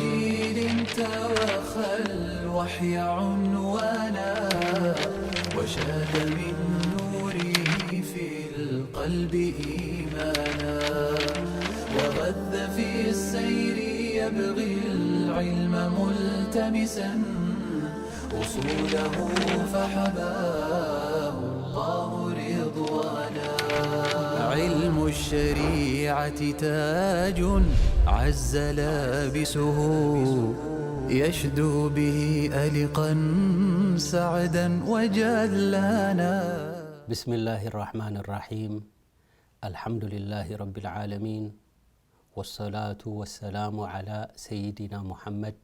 جيل توخى الوحي عنوانا، وشاد من نوره في القلب إيمانا، وغذ في السير يبغي العلم ملتمسا، أصوله فحباه الله رضوانا. علم الشريعة تاج عز لابسه، يشدو به ألقا سعدا وجلانا. بسم الله الرحمن الرحيم. الحمد لله رب العالمين. والصلاة والسلام على سيدنا محمد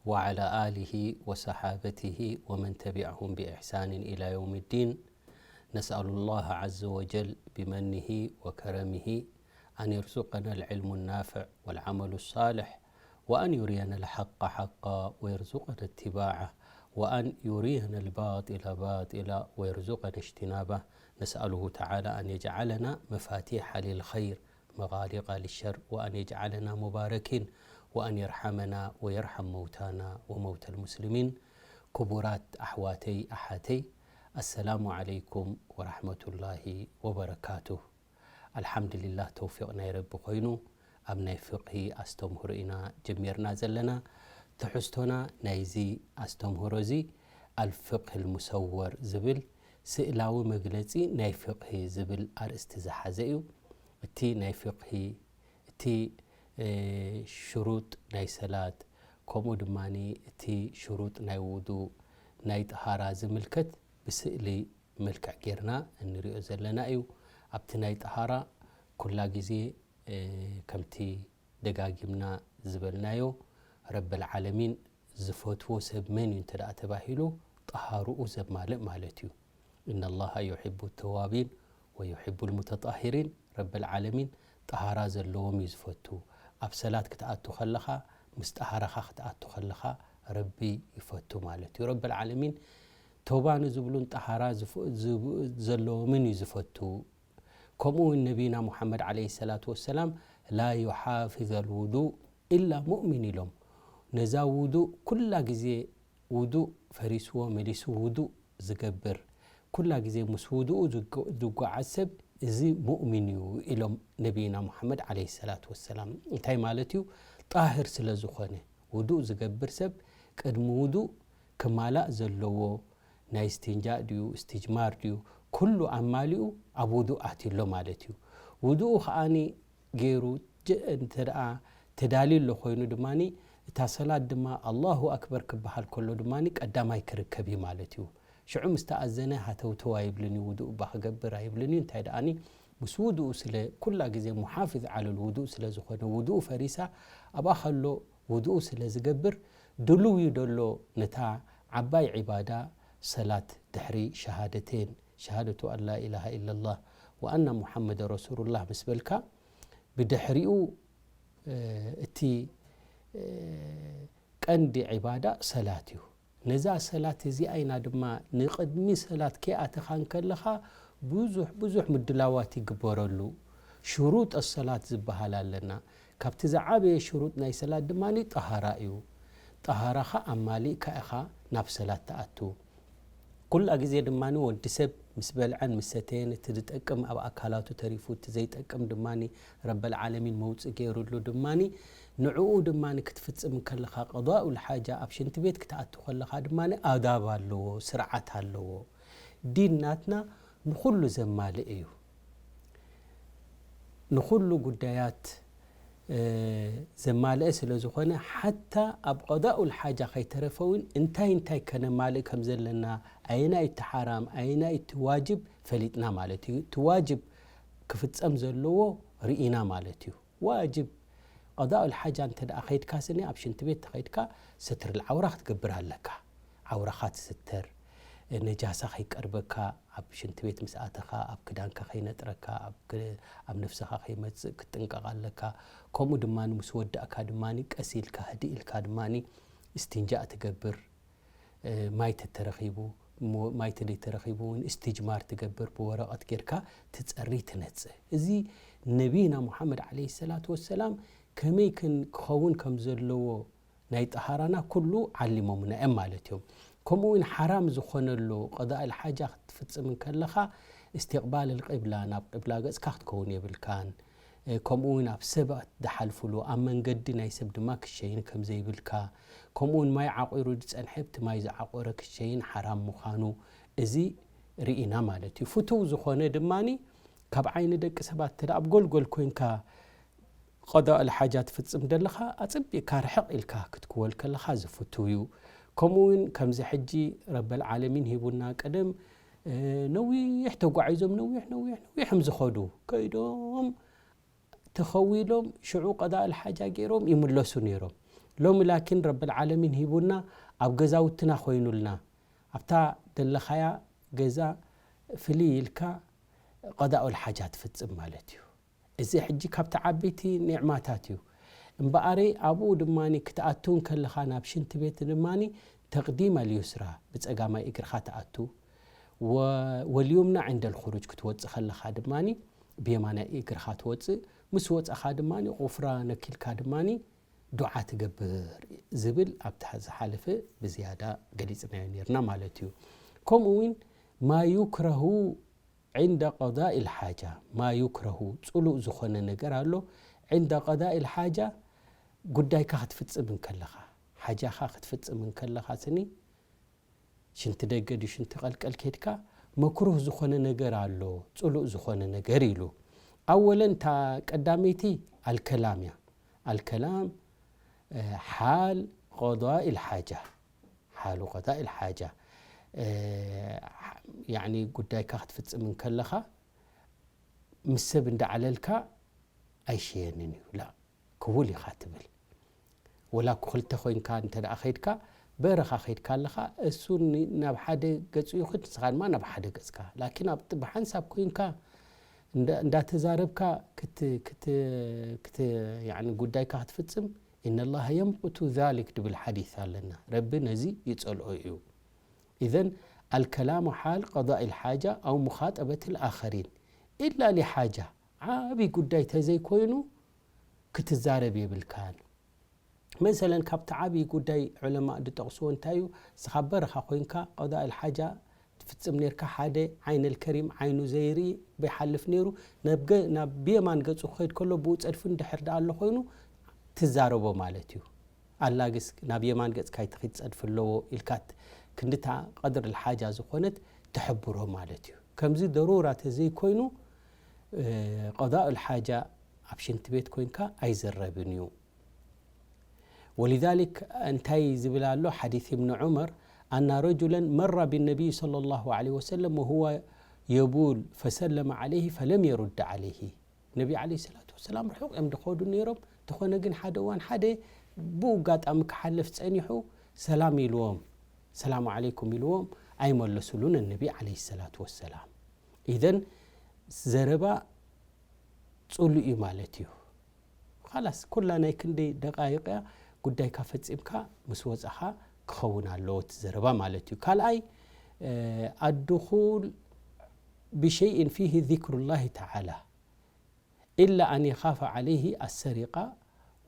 وعلى آله وصحابته ومن تبعهم بإحسان إلى يوم الدين. نسأل الله عز وجل بمنه وكرمه أن يرزقنا العلم النافع والعمل الصالح، وأن يرينا الحق حقا ويرزقنا اتباعه، وأن يرينا الباطل باطلا ويرزقنا اجتنابه. نسأله تعالى أن يجعلنا مفاتيح للخير مغالق للشر، وأن يجعلنا مباركين، وأن يرحمنا ويرحم موتانا وموتى المسلمين. ክቡራት ኣሕዋተይ ኣሓተይ፣ ኣሰላሙ ዓለይኩም ወራሕመቱላሂ ወበረካቱህ። ኣልሓምዱሊላህ፣ ተውፊቕ ናይ ረቢ ኮይኑ፣ ኣብ ናይ ፍቕሂ ኣስተምህሮ ኢና ጀሚርና ዘለና። ትሕዝቶና ናይዚ ኣስተምህሮ እዚ ኣልፍቕህ ልሙሰወር ዝብል ስእላዊ መግለጺ ናይ ፍቕሂ ዝብል ኣርእስቲ ዝሓዘ እዩ። እቲ ናይ ፍቕሂ፣ እቲ፣ እ፣ ሽሩጥ ናይ ሰላት፣ ከምኡ ድማ እቲ ሽሩጥ ናይ ውዱእ፣ ናይ ጠሃራ ዝምልከት ብስእሊ መልክዕ ጌርና እንሪኦ ዘለና እዩ። ኣብቲ ናይ ጠሃራ ኩላ ግዜ፣ እ፣ ከምቲ ደጋጊምና ዝበልናዮ፣ ረብል ዓለሚን ዝፈትዎ ሰብ መን እዩ እንተ ደኣ ተባሂሉ፣ ጠሃርኡ ዘማልእ ማለት እዩ። إن الله يحب التوابين ويحب المتطهرين። ረብል ዓለሚን ጠሃራ ዘለዎም እዩ ዝፈቱ። ኣብ ሰላት ክትኣቱ ከለኻ፣ ምስ ጠሃራኻ ክትኣቱ ከለኻ፣ ረቢ ይፈቱ ማለት እዩ። ረብል ዓለሚን ተውባ ንዝብሉን ጠሃራ ዝፍ-፣ ዝብ-፣ ዘለዎምን እዩ ዝፈቱ። ከምኡ እውን ነቢና ሙሓመድ ዓለይሂ ሰላቱ ወሰላም፣ لا يحافظ الوضوء إلا مؤمن ኢሎም። ነዛ ውዱእ ኩላ ግዜ ውዱእ ፈሪስዎ መሊሱ ውዱእ ዝገብር፣ ኩላ ግዜ ምስ ውዱኡ ዝጎ-፣ ዝጓዓዝ ሰብ፣ እዚ ሙእሚን እዩ ኢሎም ነቢይና ሙሓመድ ዓለይሂ ሰላቱ ወሰላም። እንታይ ማለት እዩ? ጣህር ስለ ዝኾነ፣ ውዱእ ዝገብር ሰብ ቅድሚ ውዱእ ክማላእ ዘለዎ ናይ እስትንጃእ ድዩ፣ እስትጅማር ድዩ፣ ኩሉ ኣማሊኡ ኣብ ውዱእ ኣትዩ ኣሎ ማለት እዩ። ውዱኡ ከኣኒ ገይሩ ጀ-፣ እንተ ደኣ ተዳልዩ ኣሎ ኮይኑ ድማኒ፣ እታ ሰላት ድማ ኣላሁ ኣክበር ክበሃል ከሎ ድማኒ ቀዳማይ ክርከብ እዩ ማለት እዩ። ሽዑ ምስ ተኣዘነ ሃተውተው ኣይብልን እዩ፣ ውዱእ እባ ክገብር ኣይብልን እዩ። እንታይ ደኣኒ፣ ምስ ውዱኡ ስለ፣ ኩላ ግዜ ሙሓፊዝ ዓለል ውዱእ ስለ ዝኾነ፣ ውዱኡ ፈሪሳ ኣብኣ ከሎ ውዱኡ ስለ ዝገብር፣ ድሉው እዩ ደሎ ነታ ዓባይ ዒባዳ ሰላት ድሕሪ ሸሃደቴን፣ ሸሃደቱ ኣን ላ ኢላሃ ኢለላህ ወኣና ሙሓመድ ረሱሉላህ ምስ በልካ፣ ብድሕሪኡ፣ እ፣ እቲ፣ እ፣ ቀንዲ ዒባዳ ሰላት እዩ። ነዛ ሰላት እዚኣ ኢና ድማ ንቕድሚ ሰላት ከይኣተኻ እንከለኻ ብዙሕ፣ ብዙሕ ምድላዋት ይግበረሉ። ሽሩጥ ሰላት ዝበሃል ኣለና። ካብቲ ዝዓበየ ሽሩጥ ናይ ሰላት ድማ ጠሃራ እዩ። ጠሃራኻ ኣማሊእካ ኢኻ ናብ ሰላት ትኣቱ። ኩላ ግዜ ድማ ወዲ ሰብ ምስ በልዐን ምስ ሰተየን፣ እቲ ዝጠቅም ኣብ ኣካላቱ ተሪፉ፣ እቲ ዘይጠቅም ድማ ረበል ዓለሚን መውፅእ ገይሩሉ ድማ ንዕኡ ድማ ክትፍፅም ከለኻ፣ ቀዳኡል ሓጃ ኣብ ሽንቲ ቤት ክትኣቱ ከለኻ ድማ ኣዳብ ኣለዎ፣ ስርዓት ኣለዎ። ዲን ናትና ንኹሉ ዘማልእ እዩ። ንኹሉ ጉዳያት፣ እ፣ ዘማልአ ስለ ዝኾነ፣ ሓታ ኣብ ቀዳኡል ሓጃ ከይተረፈ እውን እንታይ እንታይ ከነማልእ ከም ዘለና፣ ኣየናይ እቲ ሓራም፣ ኣየናይ እቲ ዋጅብ ፈሊጥና ማለት እዩ። እቲ ዋጅብ ክፍጸም ዘለዎ ርኢና ማለት እዩ። ዋጅብ ቀዳኡል ሓጃ እንተ ደኣ ከይድካ ስኒ፣ ኣብ ሽንቲ ቤት ተኸይድካ ሰትርል ዓውራ ክትገብር ኣለካ። ዓውራኻ ትስተር፣ ነጃሳ ከይቀርበካ፣ ኣብ ሽንቲ ቤት ምስ ኣተኻ፣ ኣብ ክዳንካ ከይነጥረካ፣ ኣብ ክ-፣ ኣብ ነፍስኻ ከይመጽእ ክትጥንቀቕ ኣለካ። ከምኡ ድማ ምስ ወዳእካ ድማ ቀስ ኢልካ፣ ህድእ ኢልካ ድማ እስትንጃእ ትገብር። እ፣ ማይ ተተረኺቡ፣ እሞ ማይ ተደይተረኺቡ እውን እስትጅማር ትገብር፣ ብወረቐት ጌርካ ትጸሪ ትነጽህ። እዚ ነቢይና ሙሓመድ ዓለይሂ ሰላቱ ወሰላም ከመይ ክን ክኸውን ከም ዘለዎ ናይ ጠሃራና ኩሉ ዓሊሞምና እዮም ማለት እዮም። ከምኡ እውን ሓራም ዝኾነሉ ቀዳእ ሓጃ ክትፍጽም እንከለኻ እስትቕባል ልቂብላ፣ ናብ ቂብላ ገጽካ ክትከውን የብልካን። ከምኡ እውን ኣብ ሰባት ዝሓልፉሉ ኣብ መንገዲ ናይ ሰብ ድማ ክሸይን ከም ዘይብልካ፣ ከምኡ እውን ማይ ዓቑሩ ዝጸንሐ ብቲ ማይ ዝዓቆረ ክሸይን ሓራም ምዃኑ እዚ ርኢና ማለት እዩ። ፍቱው ዝኾነ ድማኒ ካብ ዓይኒ ደቂ ሰባት እንተ ኣብ ጎልጎል ኮይንካ ቀዳእ ሓጃ ትፍጽም ደለኻ ኣጽቢቕካ ርሕቕ ኢልካ ክትክወል ከለኻ ዝፍቱ እዩ። ከምኡ እውን ከምዚ ሕጂ ረበል ዓለሚን ሂቡና ቀደም ነዊሕ ተጓዒዞም ነዊሕ ነዊሕ ነዊሕ እዮም ዝኸዱ ከይዶም ተኸዊሎም ሽዑ ቀዳእ ሓጃ ገይሮም ይምለሱ ነይሮም። ሎሚ ላኪን ረበል ዓለሚን ሂቡና ኣብ ገዛውትና ኮይኑልና ኣብታ ደለኻያ ገዛ ፍልይ ኢልካ ቀዳኡል ሓጃ ትፍጽም ማለት እዩ። እዚ ሕጂ ካብቲ ዓበይቲ ኒዕማታት እዩ። እምበኣረይ ኣብኡ ድማ ክትኣቱ እንከለኻ ናብ ሽንቲ ቤት ድማ ተቕዲም ኣልዩስራ ብጸጋማይ እግርኻ ትኣቱ፣ ወልዩምና ዕንደል ኹሩጅ ክትወጽእ ከለኻ ድማ ብየማናይ እግርኻ ትወጽእ፣ ምስ ወጻኻ ድማ ቁፍራ ነኪልካ ድማ ዱዓ ትገብር ዝብል ኣብታ ዝሓለፈ ብዝያዳ ገሊጽናዮ ነርና ማለት እዩ። ከምኡ እውን ማ ዩክረሁ ዕንደ ቀዳእ ልሓጃ፣ ማ ዩክረሁ ጽሉእ ዝኾነ ነገር ኣሎ። ዕንደ ቀዳእ ልሓጃ ጉዳይካ ክትፍጽም እንከለኻ፣ ሓጃኻ ክትፍጽም እንከለኻ ስኒ ሽንቲ ደገ ድዩ ሽንቲ ቀልቀል ኬድካ መክሩህ ዝኾነ ነገር ኣሎ፣ ጽሉእ ዝኾነ ነገር ኢሉ። ኣወለን እታ ቀዳመይቲ ኣልከላም እያ። ኣልከላም ሓል ቀዳእ ልሓጃ፣ ሓሉ ቀዳእ ልሓጃ ያኒ ጉዳይካ ክትፍጽም እንከለኻ ምስ ሰብ እንዳዓለልካ ኣይሸየንን እዩ ላ ክውል ኢኻ ትብል። ወላ እኮ ክልተ ኮይንካ እንተ ደኣ ከይድካ በረኻ ከይድካ ኣለኻ እሱ ናብ ሓደ ገጹ ይኹድ ንስኻ ድማ ናብ ሓደ ገጽካ ላኪን ኣብ ብሓንሳብ ኮይንካ እንዳተዛረብካ ጉዳይካ ክትፍጽም إن الله يمقت ذلك ድብል ሓዲስ ኣለና። ረቢ ነዚ ይጸልኦ እዩ። إذن الكلام حال قضاء الحاجة أو مخاطبة الآخرين إلا لحاجة ዓብይ ጉዳይ ተዘይኮይኑ ክትዛረብ የብልካን። መሰለን ካብቲ ዓብዪ ጉዳይ ዑለማእ ዝጠቕስዎ እንታይ እዩ? ንስኻ በረኻ ኮይንካ ቀዳእ ሓጃ ትፍጽም ኔርካ ሓደ ዓይነል ከሪም ዓይኑ ዘይርኢ በይሓልፍ ኔሩ ናብ ብየማን ገጹ ክኸይድ ከሎ ብኡ ጸድፉ እንድሕር ደኣ ኣሎ ኮይኑ ትዛረቦ ማለት እዩ። ኣላግስ ናብ የማን ገጽካ ኣይትኺድ ጸድፊ ኣለዎ ኢልካ ክንድታ ቀድር ልሓጃ ዝኾነት ትሕብሮ ማለት እዩ። ከምዚ ደሩራ ተዘይኮይኑ ቀዳእ ልሓጃ ኣብ ሽንቲ ቤት ኮይንካ ኣይዝረብን እዩ። ولذلك እንታይ ዝብል ኣሎ ሓዲስ እብን ዑመር أن رجلا مر بالنبي صلى الله عليه وسلم وهو يبول فسلم عليه فلم يرد عليه ነቢ عليه الصلاة والسلام ርሑቕ እዮም ድኸዱ ነይሮም። ተኾነ ግን ሓደ እዋን ሓደ ብኡ ኣጋጣሚ ክሓልፍ ጸኒሑ ሰላም ኢልዎም ሰላሙ عليكم ኢልዎም ኣይመለሱሉን ነቢ عليه الصلاة والسلام إذن ዘረባ ጽሉእ እዩ ማለት እዩ። ኻላስ ኩላ ናይ ክንደይ ደቃይቅ እያ ጉዳይካ ፈጺምካ ምስ ወጻኻ ክኸውን ኣለዎ እቲ ዘረባ ማለት እዩ። ካልኣይ ኣድኹል ብሸይን ፊሂ ዚክሩላሂ ተዓላ ኢላ ኣን የኻፈ ዓለይሂ ኣሰሪቃ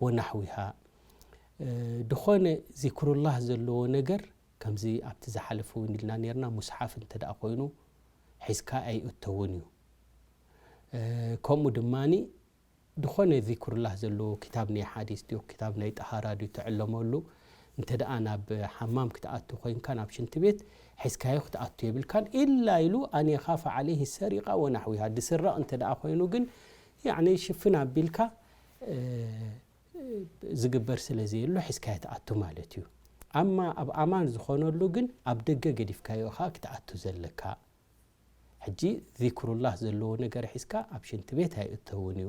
ወናሕዊሃ ድኾነ ዚክሩላህ ዘለዎ ነገር ከምዚ ኣብቲ ዝሓለፈ እውን ኢልና ነርና ሙስሓፍ እንተ ደኣ ኮይኑ ሒዝካ ኣይእተውን እዩ። ከምኡ ድማኒ ዝኾነ ዚክሩላህ ዘለዎ ክታብ ናይ ሓዲስ ድዩ ክታብ ናይ ጠሃራ ድዩ ትዕለመሉ እንተ ደኣ ናብ ሓማም ክትኣቱ ኮይንካ ናብ ሽንቲ ቤት ሒዝካዮ ክትኣቱ የብልካን ኢላ ኢሉ ኣን የኻፈ ዓለይህ ሰሪቃ ወናሕዊሃ ድስረቕ እንተ ደኣ ኮይኑ ግን ያኒ ሽፍን ኣቢልካ ዝግበር ስለ ዘየሎ ሒዝካዮ ትኣቱ ማለት እዩ። ኣማ ኣብ ኣማን ዝኾነሉ ግን ኣብ ደገ ገዲፍካዮ ኢኻ ክትኣቱ ዘለካ። ሕጂ ዚክሩላህ ዘለዎ ነገር ሒዝካ ኣብ ሽንቲ ቤት ኣይእተውን እዩ።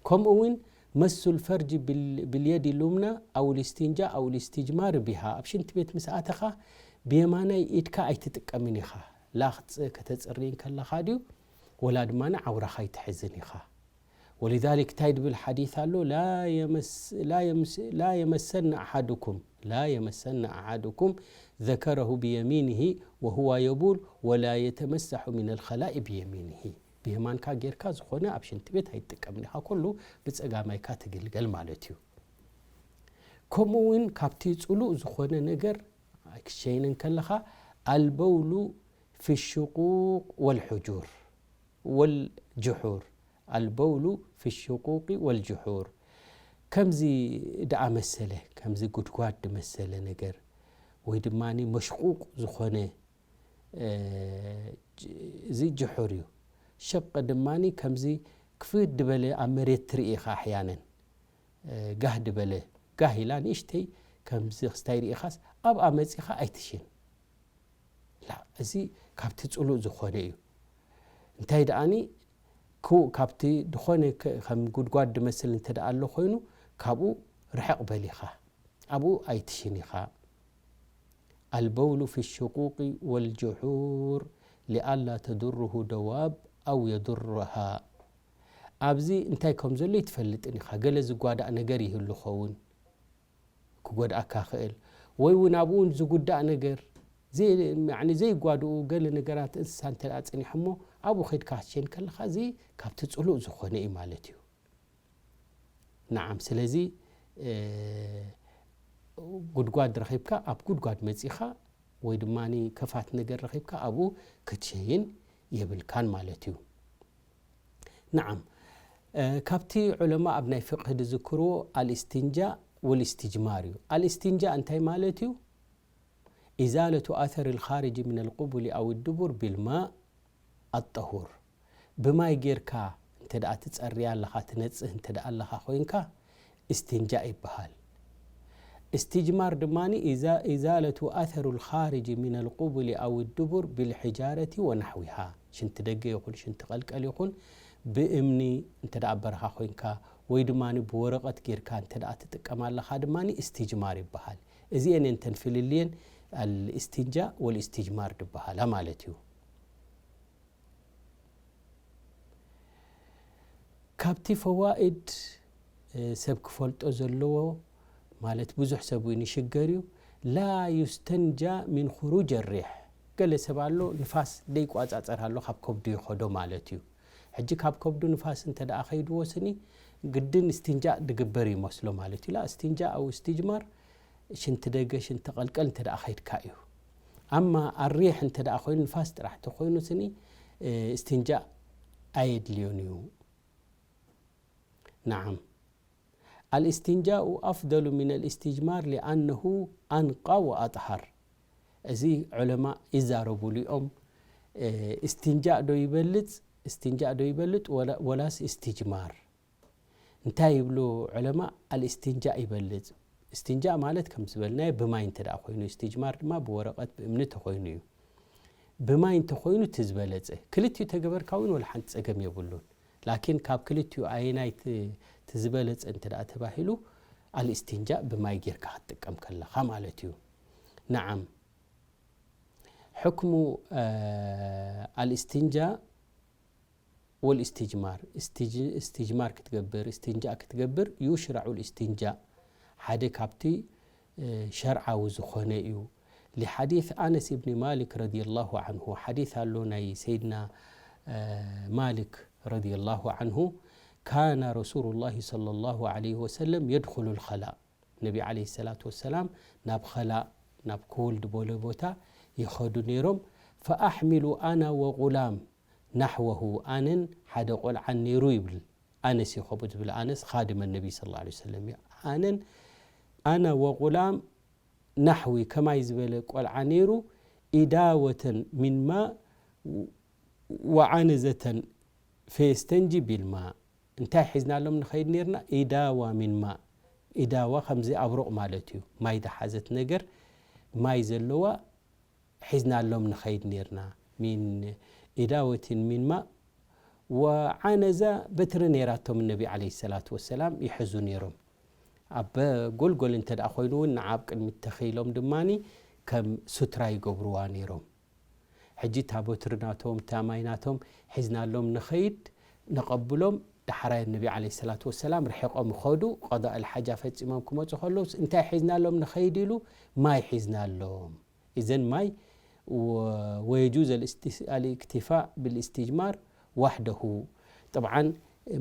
ከምኡ እውን መሱል ፈርጅ ብልየዲ ሉምና ኣው ልስትንጃ ኣው ልስትጅማር ቢሃ ኣብ ሽንቲ ቤት ምስ ኣተኻ ብየማናይ ኢድካ ኣይትጥቀምን ኢኻ። ላ ክትጽ- ከተጽሪ እንከለኻ ድዩ ወላ ድማ ንዓውራኻ ኣይትሕዝን ኢኻ። ولذلك እንታይ ድብል ሓዲስ ኣሎ لا يمس لا يمس لا يمسن أحدكم لا يمسن أحدكم ذكره بيمينه وهو يبول ولا يتمسح من الخلاء بيمينه ብየማንካ ጌርካ ዝኾነ ኣብ ሽንቲ ቤት ኣይትጥቀምን ኢኻ። ኩሉ ብጸጋማይካ ትግልገል ማለት እዩ። ከምኡ እውን ካብቲ ጽሉእ ዝኾነ ነገር ክሸይን ከለኻ፣ ኣልበውሉ ፊ ሽቁቅ ወልሑጁር ወልጅሑር፣ ኣልበውሉ ፊ ሽቁቂ ወልጅሑር። ከምዚ ደኣ መሰለ፣ ከምዚ ጉድጓድ መሰለ ነገር፣ ወይ ድማ መሽቁቅ ዝኾነ፣ እ፣ ጅ-፣ እዚ ጅሑር እዩ። ሸቅ ድማ ከምዚ ክፍት ድበለ ኣብ መሬት ትርኢ ኢኻ ኣሕያነን። እ፣ ጋህ ድበለ፣ ጋህ ኢላ ንእሽተይ ከምዚ ክስታይ ርኢኻስ ኣብኣ መጺኻ ኣይትሽን። ላ፣ እዚ ካብቲ ጽሉእ ዝኾነ እዩ። እንታይ ደኣኒ፣ ክው-፣ ካብቲ ድኾነ ከ-፣ ከም ጉድጓድ ድመስል እንተ ደኣ ኣሎ ኮይኑ፣ ካብኡ ርሕቕ በል ኢኻ። ኣብኡ ኣይትሽን ኢኻ። ኣልበውሉ ፊ ሽቁቂ ወልጅሑር ሊኣላ ተዱርሁ ደዋብ ኣው የዱርሃ። ኣብዚ እንታይ ከም ዘሎ ይትፈልጥን ኢኻ። ገለ ዝጓዳእ ነገር ይህሉ ኸውን፣ ክጎድኣካ ክእል፣ ወይ እውን ኣብኡ እውን ዝጉዳእ ነገር፣ ዘይ-፣ ያዕኒ ዘይጓድኡ ገለ ነገራት እንስሳ እንተ ደኣ ጸኒሖሞ፣ ኣብኡ ኸይድካ ክትሸይን ከለኻ፣ እዚ ካብቲ ጽሉእ ዝኾነ እዩ ማለት እዩ። ነዓም፣ ስለዚ፣ እ፣ ጉድጓድ ረኺብካ፣ ኣብ ጉድጓድ መጺኻ፣ ወይ ድማ ከፋት ነገር ረኺብካ፣ ኣብኡ ክትሸይን የብልካን ማለት እዩ። ነዓም፣ እ፣ ካብቲ ዑለማ ኣብ ናይ ፍቅህ ዝዝክርዎ ኣልእስትንጃእ ወልእስትጅማር እዩ። ኣልእስትንጃእ እንታይ ማለት እዩ? ኢዛለቱ ኣሰር ልኻርጅ ምን ልቁቡሊ ኣው ድቡር ቢልማእ ኣጠሁር። ብማይ ጌርካ እንተ ደኣ ትጸርያ ኣለኻ፣ ትነጽህ እንተ ደኣ ኣለኻ ኮይንካ፣ እስትንጃእ ይበሃል። እስትጅማር ድማ ኢዛ-፣ ኢዛለቱ ኣሰሩ ልኻርጅ ምን ልቁቡሊ ኣው ድቡር ቢልሒጃረቲ ወናሕዊሃ። ሽንቲ ደገ ይኹን፣ ሽንቲ ቀልቀል ይኹን፣ ብእምኒ እንተ ደኣ ኣብ በረኻ ኮይንካ፣ ወይ ድማ ብወረቐት ጌርካ እንተ ደኣ ትጥቀም ኣለኻ ድማ እስትጅማር ይበሃል። እዚኤን እተን ፍልልየን ኣልእስትንጃእ ወልእስትጅማር ዝበሃላ ማለት እዩ። ካብቲ ፈዋኢድ፣ እ፣ ሰብ ክፈልጦ ዘለዎ፣ ማለት ብዙሕ ሰብ እውን ይሽገር እዩ፣ ላ ዩስተንጃ ሚን ኹሩጅ ሪሕ። ገለ ሰብ ኣሎ፣ ንፋስ ደይቋጻጸር ኣሎ፣ ካብ ከብዱ ይኸዶ ማለት እዩ። ሕጂ ካብ ከብዱ ንፋስ እንተ ደኣ ኸይድዎ ስኒ፣ ግድን እስትንጃእ ድግበር ይመስሎ ማለት እዩ። ላ፣ እስትንጃእ ኣው እስትጅማር፣ ሽንቲ ደገ፣ ሽንቲ ቀልቀል እንተ ደኣ ኸይድካ እዩ። ኣማ ኣሪሕ እንተ ደኣ ኮይኑ፣ ንፋስ ጥራሕ እንተ ኮይኑ ስኒ፣ እ፣ እስትንጃእ ኣየድልዮን እዩ። ነዓም። ኣልእስትንጃኡ ኣፍደሉ ሚን ኣልእስትጅማር ሊኣነሁ ኣንቃ ወኣጥሃር። እዚ ዑለማ ይዛረቡሉ እዮም። እ፣ እስትንጃእ ዶ ይበልጽ፣ እስትንጃእ ዶ ይበልጥ ወላ-፣ ወላስ እስትጅማር? እንታይ ይብሉ ዑለማ? ኣልእስትንጃእ ይበልጽ። እስትንጃእ ማለት ከም ዝበልናዮ ብማይ እንተ ደኣ ኮይኑ፣ እስትጅማር ድማ ብወረቐት ብእምኒ ተኾይኑ እዩ። ብማይ እንተ ኮይኑ እቲ ዝበለጸ። ክልቲኡ ተገበርካ እውን ወላ ሓንቲ ጸገም የብሉን። ላኪን ካብ ክልቲኡ ኣየናይ እቲ፣ እቲ ዝበለጸ እንተ ደኣ ተባሂሉ፣ ኣልእስትንጃእ ብማይ ጌርካ ክትጥቀም ከለኻ ማለት እዩ። ነዓም። ሕክሙ፣ እ፣ ኣልእስትንጃእ ወልእስትጅማር፣ እስትጅ-፣ እስትጅማር ክትገብር፣ እስትንጃእ ክትገብር፣ ዩሽራዑ ልእስትንጃእ፣ ሓደ ካብቲ፣ እ፣ ሸርዓዊ ዝኾነ እዩ። ሊሓዲስ ኣነስ እብኒ ማሊክ ረዲየላሁ ዓንሁ፣ ሓዲስ ኣሎ ናይ ሰይድና፣ እ፣ ማሊክ ረዲየላሁ ዓንሁ፣ ካነ ረሱሉላሂ ሰለላሁ ዓለይሂ ወሰለም የድኹሉ ልኸላእ፣ ነቢ ዓለይሂ ሰላቱ ወሰላም ናብ ኸላእ፣ ናብ ክውል ድበሎ ቦታ ይኸዱ ነይሮም። ፈኣሕሚሉ ኣና ወጉላም ናሕወሁ፣ ኣነን ሓደ ቆልዓን ነይሩ ይብል። ኣነስ እዩ ከምኡ ዝብል፣ ኣነስ ኻድመ ነቢ ሰለላሁ ዐለይሂ ወሰለም እዩ። ኣነን፣ ኣና ወጉላም ናሕዊ፣ ከማይ ዝበለ ቆልዓ ነይሩ፣ ኢዳወተን ሚን ማእ ወዓነዘተን ፈየስተንጂ ቢልማእ። እንታይ ሒዝናሎም ንኸይድ ነይርና? ኢዳዋ ሚን ማእ። ኢዳዋ ከምዚ ኣብሩቕ ማለት እዩ። ማይ ዝሓዘት ነገር፣ ማይ ዘለዋ ሒዝናሎም ንኸይድ ነይርና። ሚን ኢዳወቲን ሚን ማእ ወዓነዛ በትሪ ነይራቶም ነቢ ዓለይሂ ሰላቱ ወሰላም ይሕዙ ነይሮም። ኣብ ጎልጎል እንተ ደኣ ኮይኑ እውን ንዓ ኣብ ቅድሚት ተኺሎም ድማኒ ከም ሱትራ ይገብርዋ ነይሮም። ሕጂ እታ በትሪ ናቶም፣ እታ ማይ ናቶም ሒዝናሎም ንኸይድ፣ ነቐብሎም፣ ዳሕራይ ነቢ ዓለይሂ ሰላቱ ወሰላም ርሒቖም ይኸዱ፣ ቀዳእ ኣልሓጃ ፈጺሞም ክመጹ ከለውስ እንታይ ሒዝናሎም ንኸይድ ኢሉ ማይ ሒዝናሎም። ኢዘን ማይ ወ-፣ ወየጁዝ ኣልእስቲ-፣ ኣልእክቲፋእ ብልእስትጅማር ዋሕደሁ። ጠብዓን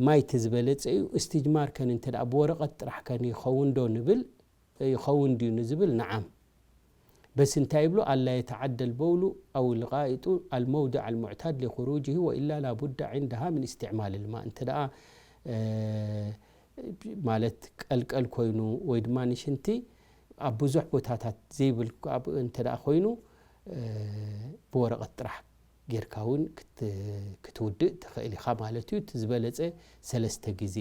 ማይ እቲ ዝበለጸ እዩ። እስትጅማር ከን እንተ ደኣ ብወረቐት ጥራሕ ከን ይኸውን ዶ ንብል፣ ይኸውን ድዩ ንዝብል፣ ነዓም። በስ እንታይ ይብሉ? ኣላ የተዓደ ልበውሉ ኣው ልቃኢጡ ኣልመውድዕ ኣልሙዕታድ ሊኹሩጅሂ ወኢላ ላቡዳ ዕንደሃ ምን እስትዕማል ልማ። እንተ ደኣ፣ እ፣ ማለት ቀልቀል ኮይኑ ወይ ድማ ንሽንቲ ኣብ ብዙሕ ቦታታት ዘይብል ኣብ እንተ ደኣ ኮይኑ፣ እ፣ ብወረቐት ጥራሕ ጌርካ እውን ክት-፣ ክትውድእ ትኽእል ኢኻ ማለት እዩ። እቲ ዝበለጸ ሰለስተ ግዜ፣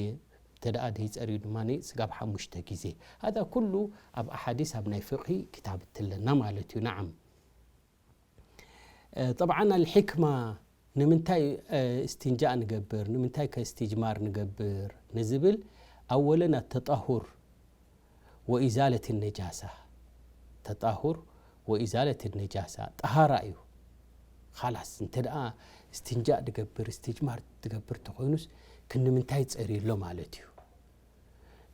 እንተ ደኣ ደይጸርዩ ድማ ስጋብ ሓሙሽተ ግዜ። ሃዛ ኩሉ ኣብ ኣሓዲስ ኣብ ናይ ፍቕሂ ክታብት ኣለና ማለት እዩ። ነዓም። እ፣ ጠብዓን ኣልሕክማ ንምንታይ፣ እ፣ እስትንጃእ ንገብር፣ ንምንታይ ከ እስትጅማር ንገብር ንዝብል፣ ኣወለን ኣተጣሁር ወኢዛለት ነጃሳ። ተጣሁር ወኢዛለት ነጃሳ፣ ጠሃራ እዩ። ኻላስ፣ እንተ ደኣ እስትንጃእ ድገብር፣ እስትጅማር ድገብር ተኾይኑስ፣ ክንምንታይ ጸርዩ ኣሎ ማለት እዩ።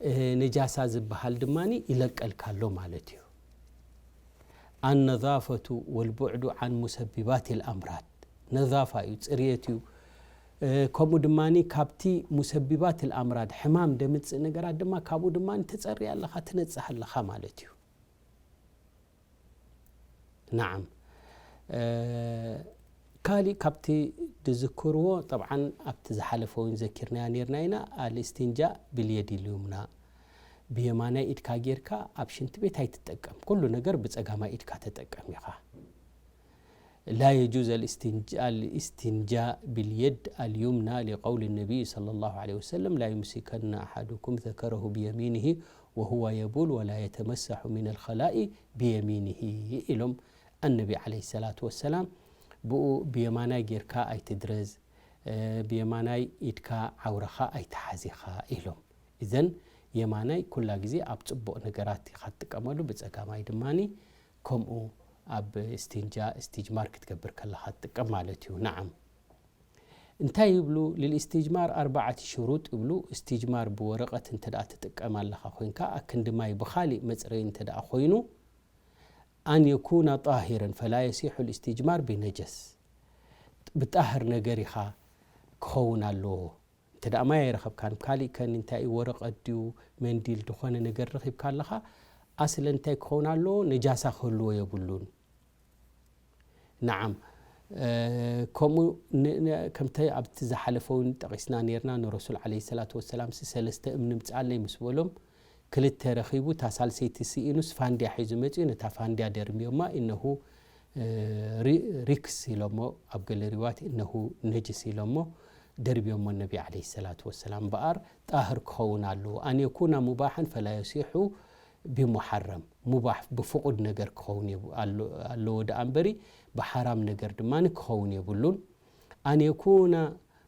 እ፣ ነጃሳ ዝበሃል ድማ ይለቀልካ ኣሎ ማለት እዩ። ኣነዛፈቱ ወልቡዕዱ ዓን ሙሰቢባት ልኣምራድ። ነዛፋ እዩ፣ ጽርየት እዩ። እ፣ ከምኡ ድማ ካብቲ ሙሰቢባት ልኣምራድ፣ ሕማም ደምጽእ ነገራት ድማ ካብኡ ድማ ተጸሪ ኣለኻ፣ ትነጽህ ኣለኻ ማለት እዩ። ነዓም። እ፣ ካሊእ ካብቲ ድዝክርዎ፣ ጠብዓን ኣብቲ ዝሓለፈ እውን ዘኪርናያ ነይርና ኢና፣ ኣልእስትንጃእ ብልየድ ልዩምና፣ ብየማናይ ኢድካ ጌርካ ኣብ ሽንቲ ቤት ኣይትጠቀም። ኩሉ ነገር ብጸጋማይ ኢድካ ተጠቀም ኢኻ። ላ የጁዝ ኣልእስትንጃ-፣ ኣልእስትንጃእ ብልየድ ኣልዩምና ሊቀውል ነቢይ ሰለላሁ ዐለይሂ ወሰለም፣ ላ ዩምሲከነ ኣሓዱኩም ዘከረሁ ብየሚንሂ ወሁወ የቡል ወላ የተመሰሑ ሚነል ኸላኢ ብየሚንሂ ኢሎም ኣነቢ ዐለይሂ ሰላቱ ወሰላም። ብኡ ብየማናይ ጌርካ ኣይትድረዝ፣ እ፣ ብየማናይ ኢድካ ዓውረኻ ኣይትሓዝ ኢኻ ኢሎም። እዘን የማናይ ኩላ ግዜ ኣብ ጽቡቕ ነገራት ኢኻ ትጥቀመሉ፣ ብጸጋማይ ድማኒ ከምኡ ኣብ እስትንጃ፣ እስትጅማር ክትገብር ከለኻ ትጥቀም ማለት እዩ። ነዓም። እንታይ ይብሉ? ልልእስትጅማር ኣርባዓቲ ሽሩጥ ይብሉ። እስትጅማር ብወረቐት እንተ ደኣ ትጥቀም ኣለኻ ኮይንካ፣ ኣክንዲ ማይ ብኻሊእ መጽረዪ እንተ ደኣ ኮይኑ፣ ኣን የኩና ጣሂረን ፈላ የሲሑ ልእስትጅማር ብነጀስ። ብጣህር ነገር ኢኻ ክኸውን ኣለዎ። እንተ ደኣ ማይ ኣይረኸብካን፣ ካሊእ ከን እንታይ እዩ፣ ወረቐት ድዩ፣ መንዲል፣ ድኾነ ነገር ረኺብካ ኣለኻ፣ ኣስለን እንታይ ክኸውን ኣለዎ? ነጃሳ ክህልዎ የብሉን። ነዓም። እ፣ ከምኡ ን-፣ ን-፣ ከምቲ ኣብቲ ዝሓለፈ እውን ጠቒስና ነይርና፣ ንረሱል ዓለይሂ ሰላቱ ወሰላም ሲ ሰለስተ እምኒ ምጽኣለይ ምስ በሎም፣ ክልተ ረኺቡ፣ እታ ሳልሰይቲ ስኢኑስ ፋንድያ ሒዙ መጺኡ፣ ነታ ፋንድያ ደርምዮማ፣ ኢነሁ፣ እ፣ ሪ-፣ ሪክስ ኢሎሞ፣ ኣብ ገለ ሪዋያት ኢነሁ ነጅስ ኢሎሞ፣ ደርብዮሞ ነቢ ዓለይሂ ሰላቱ ወሰላም። እምበኣር ጣህር ክኸውን ኣለዎ። ኣን የኩና ሙባሓን ፈላ የሲሑ ቢሙሓረም። ሙባሕ፣ ብፍቑድ ነገር ክኸውን የብ-፣ ኣሎ-፣ ኣለዎ ደኣ እምበሪ፣ ብሓራም ነገር ድማ ክኸውን የብሉን። ኣን የኩና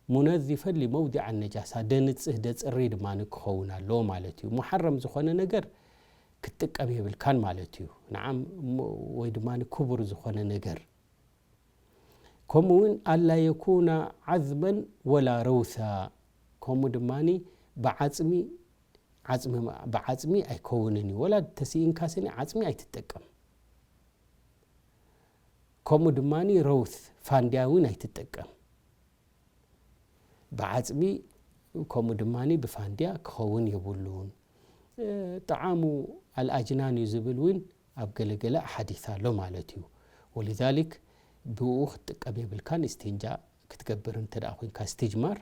ሙነዚፈን ሊመውዲዕ ነጃሳ፣ ደንጽህ ደጽሪ ድማ ክኸውን ኣለዎ ማለት እዩ። ሙሓረም ዝኾነ ነገር ክትጥቀም የብልካን ማለት እዩ። ነዓም፣ እሞ፣ ወይ ድማ ክቡር ዝኾነ ነገር። ከምኡ እውን ኣላ የኩና ዓዝመን ወላ ረውሳ፣ ከምኡ ድማ ብዓጽሚ፣ ዓጽሚ፣ ብዓጽሚ ኣይከውንን እዩ። ወላ ተስኢንካ ስኒ ዓጽሚ ኣይትጠቀም። ከምኡ ድማ ረውስ፣ ፋንድያ እውን ኣይትጠቀም። ብዓጽሚ ከምኡ ድማ ብፋንድያ ክኸውን የብሉን። እ፣ ጠዓሙ ኣልኣጅናን እዩ ዝብል እውን ኣብ ገለገለ ኣሓዲስ ኣሎ ማለት እዩ። ወሊዛሊክ ብኡ ክትጥቀም የብልካን። እስትንጃ ክትገብር እንተ ደኣ ኮይንካ፣ እስትጅማር፣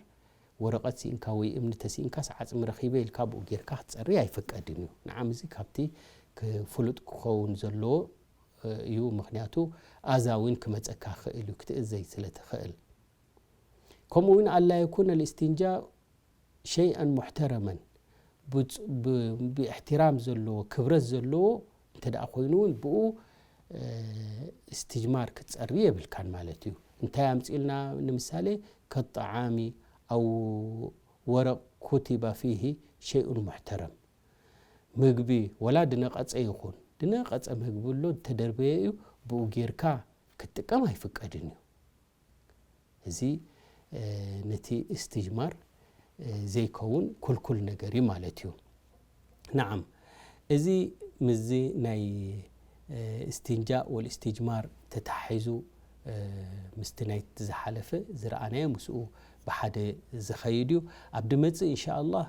ወረቐት ስኢንካ ወይ እምኒ ተስኢንካስ፣ ዓጽሚ ረኺበ ኢልካ ብኡ ጌርካ ክትጸሪ ኣይፍቀድን እዩ። ንዓም፣ እዚ ካብቲ ክ-፣ ፍሉጥ ክኸውን ዘለዎ፣ እ፣ እዩ። ምኽንያቱ ኣዛ እውን ክመጸካ ክእል እዩ፣ ክትእዘዝ ስለ ትኽእል። ከምኡ እውን ኣላ የኩነ ልእስትንጃ ሸይኣን ሙሕተረመን፣ ብጽ-፣ ብ-፣ ብእሕትራም ዘለዎ፣ ክብረት ዘለዎ እንተ ደኣ ኮይኑ እውን ብኡ፣ እ፣ እስትጅማር ክትጸሪ የብልካን ማለት እዩ። እንታይ ኣምጺእልና? ንምሳሌ፣ ከጠዓሚ ኣው ወረቕ ኩቲባ ፊሂ ሸይኡን ሙሕተረም። ምግቢ ወላ ድነቐጸ ይኹን፣ ድነቐጸ ምግቢ ኣሎ፣ እንተደርበየ እዩ፣ ብኡ ጌርካ ክትጥቀም ኣይፍቀድን እዩ። እዚ፣ እ፣ ነቲ እስትጅማር፣ እ፣ ዘይከውን ኩልኩል ነገር እዩ ማለት እዩ። ነዓም፣ እዚ ምስዚ ናይ፣ እ፣ እስትንጃእ ወልእስትጅማር ተተሓሒዙ፣ እ፣ ምስቲ ናይቲ ዝሓለፈ ዝረኣናዮ ምስኡ ብሓደ ዝኸይድ እዩ። ኣብ ድመጽእ እንሻኣላህ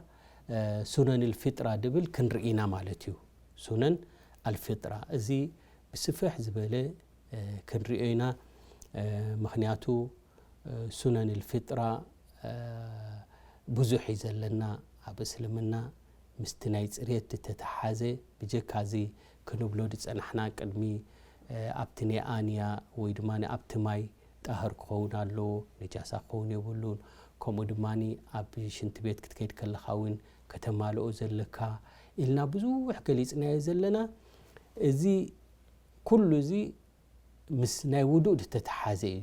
ሱነን ልፊጥራ ድብል ክንርኢ ኢና ማለት እዩ። ሱነን ኣልፊጥራ እዚ ብስፍሕ ዝበለ ክንሪኦ ኢና። ምክንያቱ ሱነን ልፊጥራ ብዙሕ እዩ ዘለና ኣብ እስልምና። ምስቲ ናይ ጽሬት ዝተተሓዘ ብጀካ እዚ ክንብሎ ዝጸናሕና ቅድሚ ኣብቲ ናይ ኣንያ ወይ ድማ ኣብቲ ማይ ጣህር ክኸውን ኣለዎ፣ ነጃሳ ክኸውን የብሉን። ከምኡ ድማ ኣብ ሽንቲ ቤት ክትከይድ ከለኻ እውን ከተማልኦ ዘለካ ኢልና ብዙሕ ገሊጽናዮ ዘለና። እዚ ኩሉ እዚ ምስ ናይ ውዱእ ዝተተሓዘ እዩ።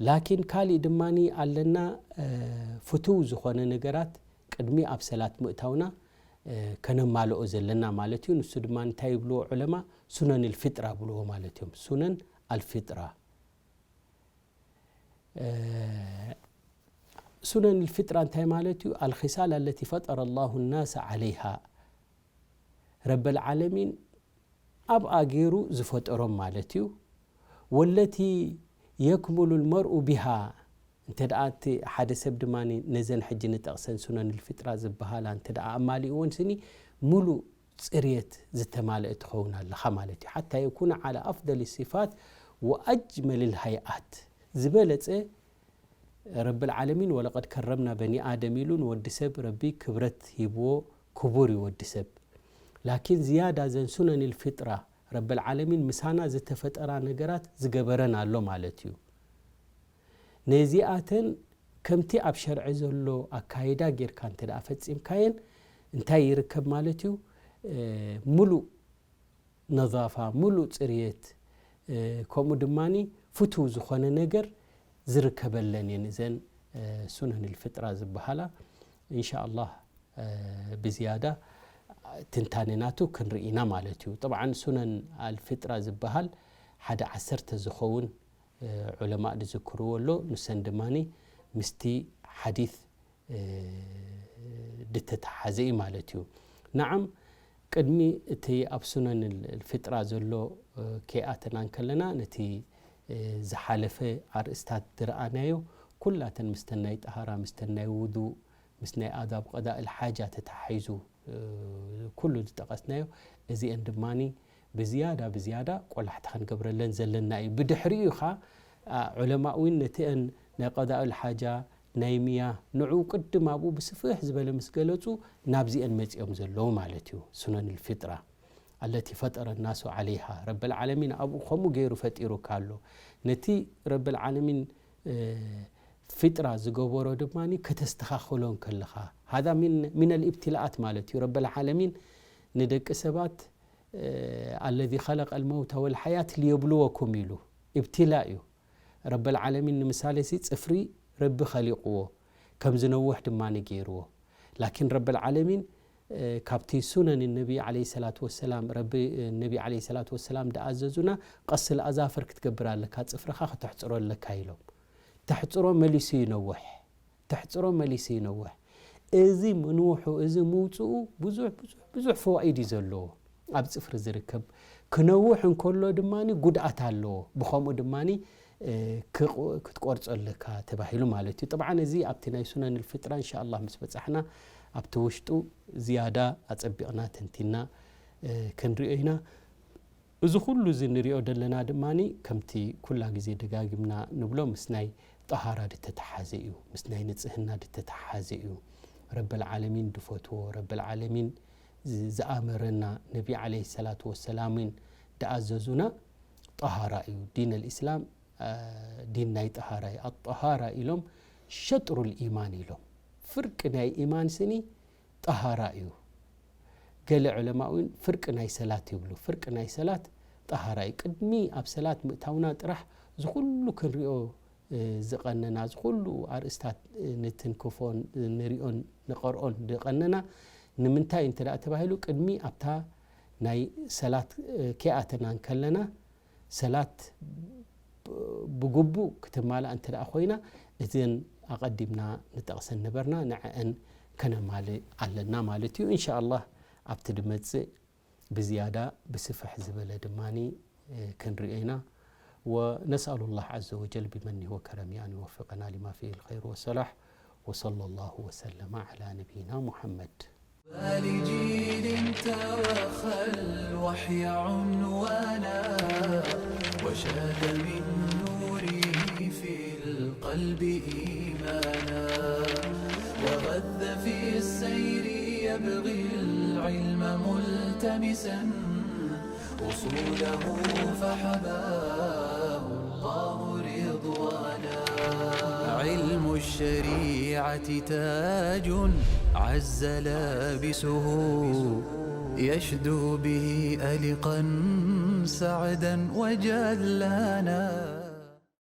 ላኪን ካሊእ ድማ ኣለና ፍትው ዝኾነ ነገራት ቅድሚ ኣብ ሰላት ምእታውና ከነማልኦ ዘለና ማለት እዩ። ንሱ ድማ እንታይ ይብልዎ ዑለማ? ሱነን ልፊጥራ ብልዎ ማለት እዮም። ሱነን ኣልፊጥራ ሱነን ልፊጥራ እንታይ ማለት እዩ? ኣልኺሳል ኣለቲ ፈጠረ ላሁ ናሰ ዓለይሃ፣ ረበል ዓለሚን ኣብኣ ገይሩ ዝፈጠሮም ማለት እዩ። ወለቲ የክሙሉ ልመርኡ ቢሃ፣ እንተ ደኣ እቲ ሓደ ሰብ ድማ ነዘን ሕጂ ንጠቕሰን ሱነን ልፊጥራ ዝበሃላ እንተ ደኣ ኣማሊእዎን ስኒ ሙሉእ ጽርየት ዝተማልአ ትኸውን ኣለኻ ማለት እዩ። ሓታ የኩነ ዓላ ኣፍደል ሲፋት ወኣጅመል ልሃይኣት፣ ዝበለጸ ረብል ዓለሚን ወለቀድ ከረምና በኒ ኣደም ኢሉ ንወዲ ሰብ ረቢ ክብረት ሂብዎ፣ ክቡር እዩ ወዲ ሰብ። ላኪን ዝያዳ ዘን ሱነን ልፊጥራ ረብል ዓለሚን ምሳና ዝተፈጠራ ነገራት ዝገበረን ኣሎ ማለት እዩ። ነዚኣተን ከምቲ ኣብ ሸርዒ ዘሎ ኣካይዳ ጌርካ እንተ ደኣ ፈጺምካየን እንታይ ይርከብ ማለት እዩ? ሙሉእ ነዛፋ፣ ሙሉእ ጽርየት፣ ከምኡ ድማ ፍቱው ዝኾነ ነገር ዝርከበለን እየን እዘን ሱነን ልፍጥራ ዝበሃላ። ኢንሻ ኣላህ ብዝያዳ ትንታነ ናቱ ክንርኢ ኢና ማለት እዩ። ጠብዓን ሱነን ኣልፍጥራ ዝበሃል ሓደ ዓሰርተ ዝኸውን ዑለማእ ዝዝክርዎ ኣሎ። ንሰን ድማ ምስቲ ሓዲት ዝተተሓዘ እዩ ማለት እዩ። ነዓም፣ ቅድሚ እቲ ኣብ ሱነን ልፍጥራ ዘሎ ከይኣተና እንከለና ነቲ ዝሓለፈ ኣርእስታት ዝረኣናዮ ኩላተን ምስተን ናይ ጠሃራ፣ ምስተን ናይ ውዱእ፣ ምስ ናይ ኣዳብ ቀዳእ ልሓጃ ተተሓሒዙ ኩሉ ዝጠቐስናዮ፣ እዚአን ድማ ብዝያዳ ብዝያዳ ቆላሕታ ክንገብረለን ዘለና እዩ። ብድሕሪኡ ኢኻ ዑለማእ እውን ነቲአን ናይ ቀዳእ ልሓጃ ናይ ሚያ ንዑ ቅድም ኣብኡ ብስፍሕ ዝበለ ምስ ገለጹ ናብዚአን መጺኦም ዘለዉ ማለት እዩ። ሱነን ልፊጥራ ኣለቲ ፈጠረ ናሱ ዓለይሃ፣ ረብል ዓለሚን ኣብኡ ከምኡ ገይሩ ፈጢሩካ ኣሎ። ነቲ ረብል ዓለሚን ፊጥራ ዝገበሮ ድማ ከተስተኻኽሎ እንከለኻ፣ ሃዛ ሚን ልኢብትላኣት ማለት እዩ። ረብል ዓለሚን ንደቂ ሰባት ኣለዚ ኸለቀ ልመውታ ወልሓያት ልየብልወኩም ኢሉ ኢብትላ እዩ። ረብል ዓለሚን ንምሳሌ ሲ ጽፍሪ ረቢ ኸሊቕዎ ከም ዝነውሕ ድማ ገይርዎ። ላኪን ረብል ዓለሚን ካብቲ ሱነን ነቢ ዓለይሂ ሰላቱ ወሰላም፣ ረቢ ነቢ ዓለይሂ ሰላቱ ወሰላም ደኣዘዙና፣ ቀስል ኣዛፍር ክትገብር ኣለካ፣ ጽፍርኻ ከተሕጽሮ ኣለካ ኢሎም። ተሕጽሮ መሊሱ ይነውሕ፣ ተሕጽሮ መሊሱ ይነውሕ። እዚ ምንውሑ፣ እዚ ምውጽኡ ብዙሕ ብዙሕ ብዙሕ ፈዋኢድ እዩ ዘለዎ። ኣብ ጽፍሪ ዝርከብ ክነውሕ እንከሎ ድማ ጉድኣት ኣለዎ። ብኸምኡ ድማ ክትቆርጾ ኣለካ ተባሂሉ ማለት እዩ። ጠብዓን እዚ ኣብቲ ናይ ሱነን ልፍጥራ እንሻ ኣላህ ምስ በጻሕና ኣብቲ ውሽጡ ዝያዳ ኣጸቢቕና ተንቲና ክንሪኦ ኢና። እዚ ኩሉ እዚ ንሪኦ ዘለና ድማ ከምቲ ኩላ ግዜ ደጋጊምና ንብሎ ምስ ናይ ጠሃራ ድተተሓዘ እዩ፣ ምስ ናይ ንጽህና ድተተሓዘ እዩ። ረብል ዓለሚን ድፈትዎ፣ ረብል ዓለሚን ዝኣመረና፣ ነቢ ዓለይሂ ሰላቱ ወሰላምን ድኣዘዙና ጠሃራ እዩ። ዲን ኣልእስላም ዲን ናይ ጠሃራ እዩ። ኣጠሃራ ኢሎም ሸጥሩ ልኢማን ኢሎም። ፍርቂ ናይ ኢማን ስኒ ጠሃራ እዩ። ገለ ዑለማ እውን ፍርቂ ናይ ሰላት ይብሉ። ፍርቂ ናይ ሰላት ጠሃራ እዩ። ቅድሚ ኣብ ሰላት ምእታውና ጥራሕ ዝኹሉ ክንሪኦ ዝቐነና፣ ዝኹሉ ኣርእስታት ንትንክፎን ንሪኦን ንቐርኦን ዝቐነና ንምንታይ እንተ ደኣ ተባሂሉ፣ ቅድሚ ኣብታ ናይ ሰላት ከይኣተና እንከለና ሰላት ብግቡእ ክትማላእ እንተ ደኣ ኮይና፣ እዘን ኣቐዲምና ንጠቕሰን ነበርና፣ ንዐአን ከነማልእ ኣለና ማለት እዩ። እንሻ ኣላህ ኣብቲ ድመጽእ ብዝያዳ ብስፍሕ ዝበለ ድማ ክንሪኦ ኢና። ونسأل الله عز وجل بمنه وكرمه أن يوفقنا لما فيه الخير والصلاح. وصلى الله وسلم على نبينا محمد. لجيل ترخى الوحي عنوانا، وشاد من نوره في القلب إيمانا، وغذ في السير يبغي العلم ملتمسا، أصوله فحباه الله رضوانا. علم الشريعة تاج عز لابسه، يشدو به ألقا سعدا وجلانا.